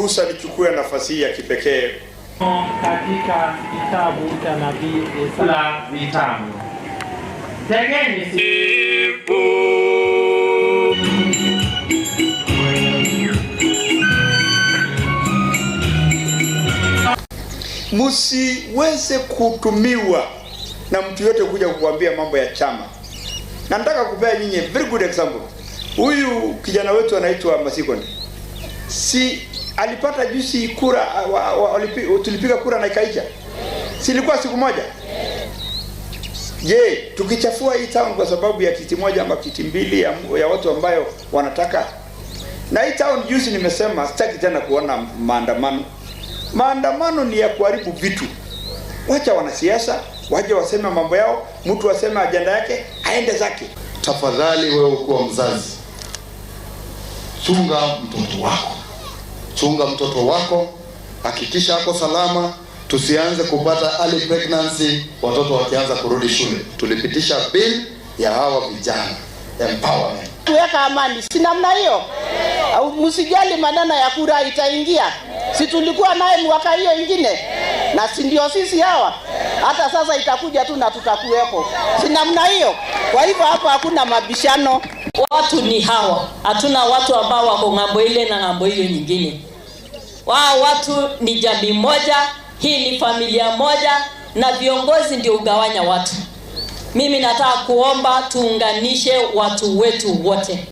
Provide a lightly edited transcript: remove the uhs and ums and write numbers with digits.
Ruhusa nichukue nafasi hii ya kipekee katika kitabu cha nabii Isaya vitamu. Tegeni Msiweze kutumiwa na mtu yote kuja kukuambia mambo ya chama, na nataka kupea nyinyi very good example. Huyu kijana wetu anaitwa Masikonde, si alipata juzi kura, tulipiga kura na ikaisha, si ilikuwa siku moja? Je, tukichafua hii town kwa sababu ya kiti moja ama kiti mbili ya watu ambayo wanataka na hii town, juzi nimesema sitaki tena kuona maandamano. Maandamano ni ya kuharibu vitu. Wacha wanasiasa waje waseme mambo yao, mtu aseme ajenda yake, aende zake. Tafadhali wewe ukiwa mzazi, chunga mtoto wako, chunga mtoto wako, hakikisha ako salama. Tusianze kupata early pregnancy watoto wakianza kurudi shule. Tulipitisha bill ya hawa vijana empowerment. Tuweka amani, si namna hiyo? Au msijali maneno ya kura itaingia, si tulikuwa naye mwaka hiyo ingine, na si ndio sisi hawa? Hata sasa itakuja tu na tutakuwepo, si namna hiyo? Kwa hivyo hapo hakuna mabishano. Watu ni hawa, hatuna watu ambao wako ng'ambo ile na ng'ambo hiyo nyingine. Wao watu ni jamii moja, hii ni familia moja, na viongozi ndio ugawanya watu. Mimi nataka kuomba tuunganishe watu wetu wote.